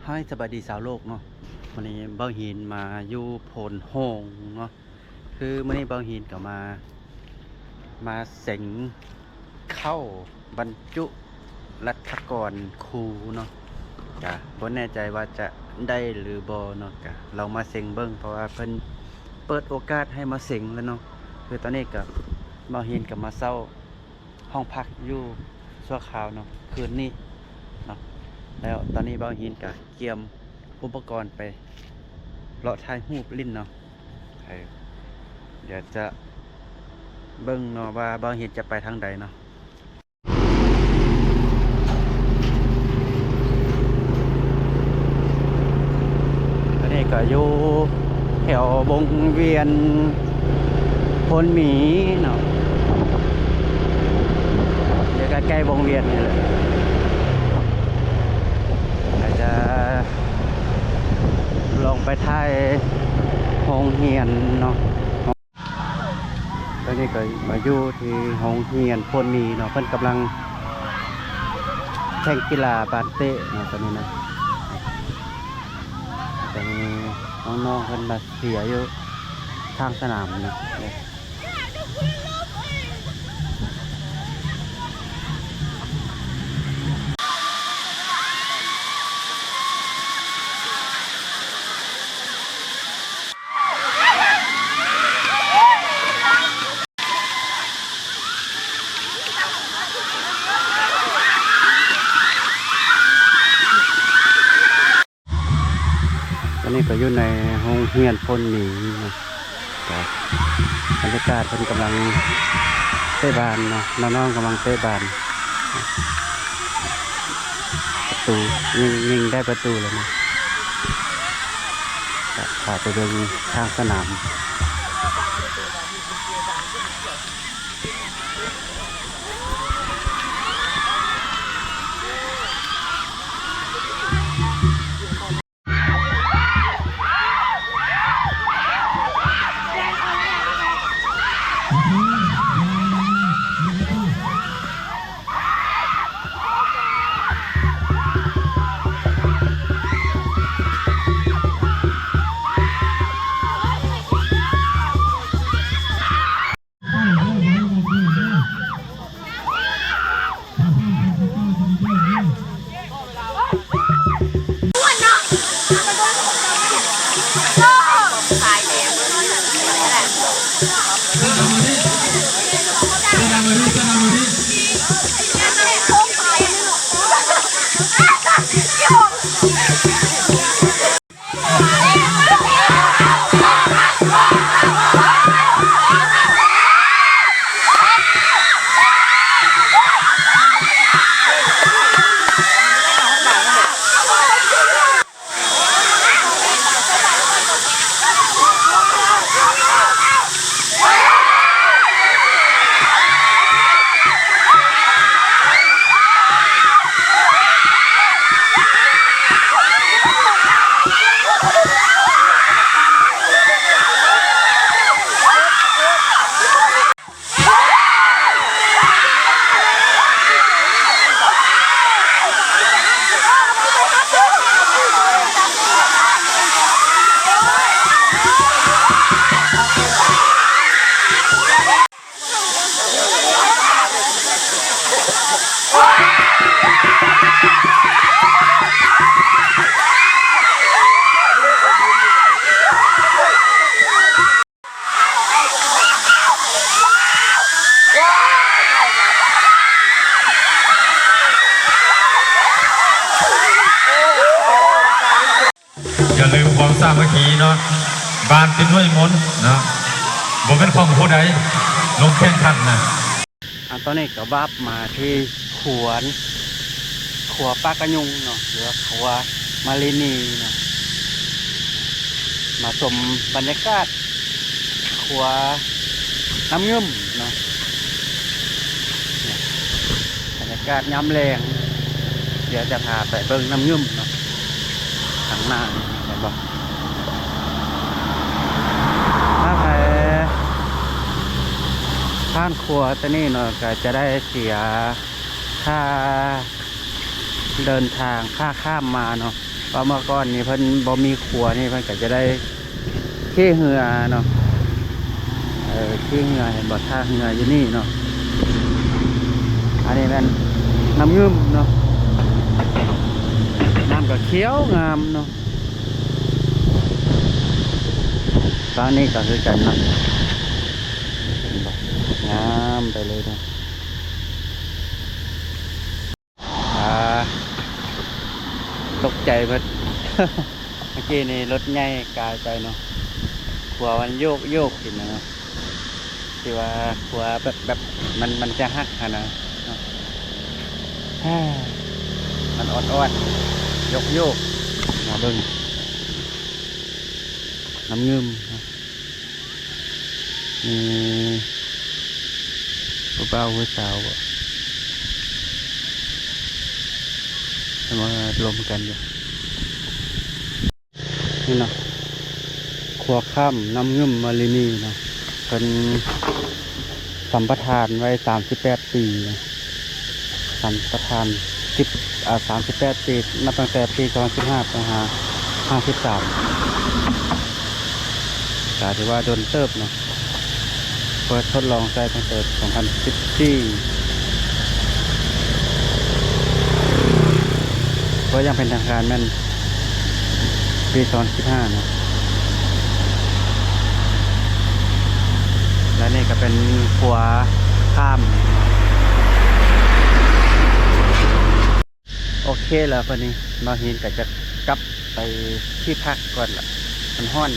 ຮາຍ ສະບາຍດີຊາວໂລກເນາະ, ມື້ນີ້ບ່າວຫີນມາຢູ່ໂພນໂຮງເນາະ. ຄືມື້ນີ້ບ່າວຫີນກໍມາ ມາເສັງເຂົ້າບັນຈຸລັດຖະກອນຄູເນາະ, ກະບໍ່ແນ່ໃຈວ່າຈະໄດ້ຫຼືບໍ່ເນາະ, ກະລອງມາເສັງເບິ່ງ ເພາະວ່າເພິ່ນເປີດໂອກາດໃຫ້ມາເສັງແລ້ວເນາະ. ຄືຕອນນີ້ກໍ ບ່າວຫີນກໍມາເຊົ່າ ຫ້ອງພັກຢູ່ຊົ່ວຄາວເນາະ ຄືນນີ້ເນາະ. ແລ້ວຕອນນີ້ບ່າວຫີນກະກຽມອຸປະກອນໄປເລາະຖ່າຍຮູບຫຼິ້ນເນາະ. ເອີ ດຽວຈະເບິ່ງເນາະວ່າບ່າວຫີນຈະໄປທາງໃດເນາະ. ອັນນີ້ກໍຢູ່ແຖວວົງວຽນໂພນໝີເນາະ, ຢູ່ໃກ້ໆວົງວຽນນີ້ແຫຼະ. ອາດຈະລອງໄປຖ່າຍໂຮງຮຽນເນາະ. ຕອນນີ້ກໍມາຢູ່ທີ່ໂຮງຮຽນໂພນໝີເນາະ, ເພິ່ນກຳລັງແຂ່ງກິລາບານເຕະເນາະ ຕອນນີ້ເນາະ. ກໍມີນ້ອງໆເພິ່ນມາເຊຍຢູ່ຂ້າງສະໜາມເນາະ. ຕອນນີ້ກໍຢູ່ໃນໂຮງຮຽນໂພນໝີເນາະ, ກໍບັນຍາກາດເພິ່ນກຳລັງເຕະບານເນາະ, ນ້ອງໆກຳລັງເຕະບານ. ປະຕູ ຍິງ ຍິງໄດ້ປະຕູແລ້ວເນາະ. ກໍພາໄປເບິ່ງຂ້າງສະໜາມ. ຢ່າລືມຄວາມສາມັກຄີເນາະ, ບ້ານເປັນໜ່ວຍມົນເນາະ, ບໍ່ແມ່ນຂອງຜູ້ໃດລົງແຂ່ງຂັນນະ. ອັນຕອນນີ້ກໍວາບມາທີ່ຂົວ ຂົວປາກກະຍຸງເນາະ ຫຼືວ່າຂົວມາລີນີເນາະ, ມາຊົມບັນຍາກາດຂົວນ້ຳງື່ມເນາະ, ບັນຍາກາດຍາມແລງ. ດຽວຈະພາໄປເບິ່ງນ້ຳງື່ມເນາະ ທາງໜ້ານີ້ ເຫັນບໍ່? ຖ້າໃຜຜ່ານຂົວຕົວນີ້ເນາະ ກໍຈະໄດ້ເສຍຄ່າເດີນທາງ ຄ່າຂ້າມມາເນາະ. ເພາະເມື່ອກ່ອນນີ້ເພິ່ນບໍ່ມີຂົວນີ້ ເພິ່ນກໍຈະໄດ້ຂີ່ເຮືອເນາະ. ເອີ ຂີ່ເຮືອ ເຫັນບໍ່ ທ່າເຮືອຢູ່ນີ້ເນາະ. ອັນນີ້ແມ່ນນ້ຳງື່ມເນາະ, ນ້ຳກໍຂຽວງາມເນາະ. ຝັ່ງນີ້ກໍຄືກັນເນາະ, ເຫັນບໍ່ ງາມໄປເລີຍເນາະ. ອ່າ ຕົກໃຈເບິດ ເມື່ອກີ້ນີ້ລົດໃຫຍ່ກາຍໄປເນາະ, ຂົວມັນໂຍກໆ ຊິນະເນາະ, ທີ່ວ່າຂົວແບບ ແບບມັນ ມັນຈະຫັກຫັ້ນນະເນາະ. ມັນອອດໆ ໂຍກໆ ມາເບິ່ງ ນ້ຳງື່ມເນາະ. ມີຜູ້ບ່າວຜູ້ສາວບໍ່ ເພິ່ນວ່າລົມກັນຢູ່ນີ້ເນາະ. ຂົວຂ້າມນ້ຳງື່ມມາລີນີເນາະ, ເພິ່ນສຳປະທານໄວ້ສາມສິບແປດປີເນາະ. ສຳປະທານສິບ ອ່າ ສາມສິບແປດປີ ນັບຕັ້ງແຕ່ປີສອງພັນສິບຫ້າໄປຫາຫ້າສິບສາມ ກໍຖືວ່າດົນເຕີບເນາະ. ເປີດທົດລອງໃຊ້ຕັ້ງແຕ່ສອງພັນສິບສີ່ ເປີດຢ່າງເປັນທາງການແມ່ນປີສອງພັນສິບຫ້າເນາະ. ແລະນີ້ກໍເປັນຂົວຂ້າມ. ໂອເຄແລ້ວ ບັດນີ້ບ່າວຫີນກໍຈະກັບໄປທີ່ພັກກ່ອນລະ, ມັນຮ້ອນ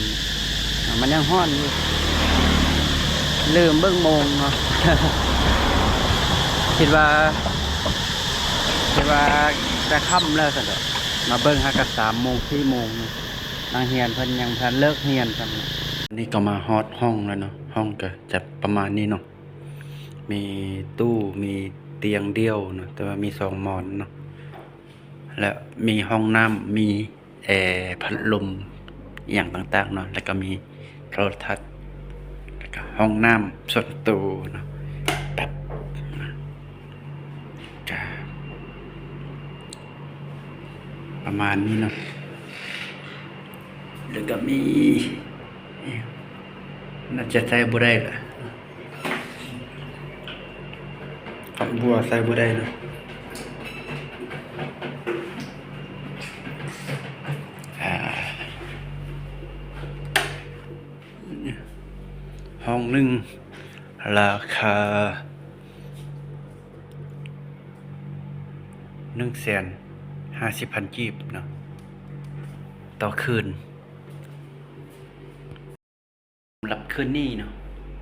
ມັນຍັງຮ້ອນຢູ່ ລືມເບິ່ງໂມງເນາະ. ຄິດວ່າ ຄິດວ່າຈະຄ່ຳແລ້ວຊັ້ນດອກ, ມາເບິ່ງຫາກະສາມໂມງ ສີ່ໂມງ. ນັກຮຽນເພິ່ນຍັງບໍ່ທັນເລີກຮຽນຊ້ຳ. ນີ້ກໍມາຮອດຫ້ອງແລ້ວເນາະ, ຫ້ອງກໍຈະປະມານນີ້ເນາະ, ມີຕູ້ ມີຕຽງດ່ຽວເນາະ ແຕ່ວ່າມີສອງໝອນເນາະ, ແລະ ມີຫ້ອງນ້ຳ ມີແອ ພັດລົມ ອີ່ຫຍັງຕ່າງໆເນາະ, ແລະ ກໍມີໂທລະທັດ ແລະ ກໍຫ້ອງນ້ຳສ່ວນໂຕເນາະ. ແປັບ ກະປະມານນີ້ເນາະ, ແລ້ວກໍມີ ໜ້າຈະໃຊ້ບໍ່ໄດ້ລະ, ຝັກບົວໃຊ້ບໍ່ໄດ້ເນາະ. ອ່າ ຫ້ອງໜຶ່ງ ລາຄາໜຶ່ງແສນຫ້າສິບພັນກີບເນາະ ຕໍ່ຄືນ. ສຳລັບຄືນນີ້ເນາະ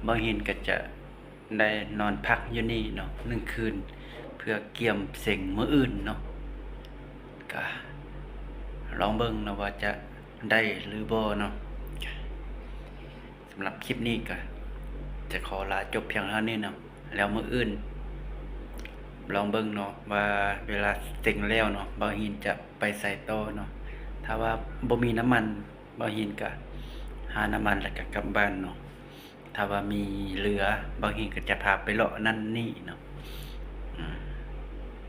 ບ່າວຫີນກໍຈະໄດ້ນອນພັກຢູ່ນີ້ເນາະ ໜຶ່ງຄືນ ເພື່ອກຽມເສັງມື້ອື່ນເນາະ. ກະລອງເບິ່ງເນາະວ່າຈະໄດ້ຫຼືບໍ່ເນາະ. ສຳລັບຄລິບນີ້ກະຈະຂໍລາຈົບພຽງເທົ່ານີ້ເນາະ, ແລ້ວມື້ອື່ນລອງເບິ່ງເນາະວ່າເວລາເສັງແລ້ວເນາະ ບ່າວຫີນຈະໄປໃສຕໍ່ເນາະ. ຖ້າວ່າບໍ່ມີນ້ຳມັນ ບ່າວຫີນກະຫານ້ຳມັນແລ້ວກະກັບບ້ານເນາະ, ຖ້າວ່າມີເຫຼືອ ບ່າວຫີນກະຈະພາໄປເລາະນັ້ນນີ້ເນາະ.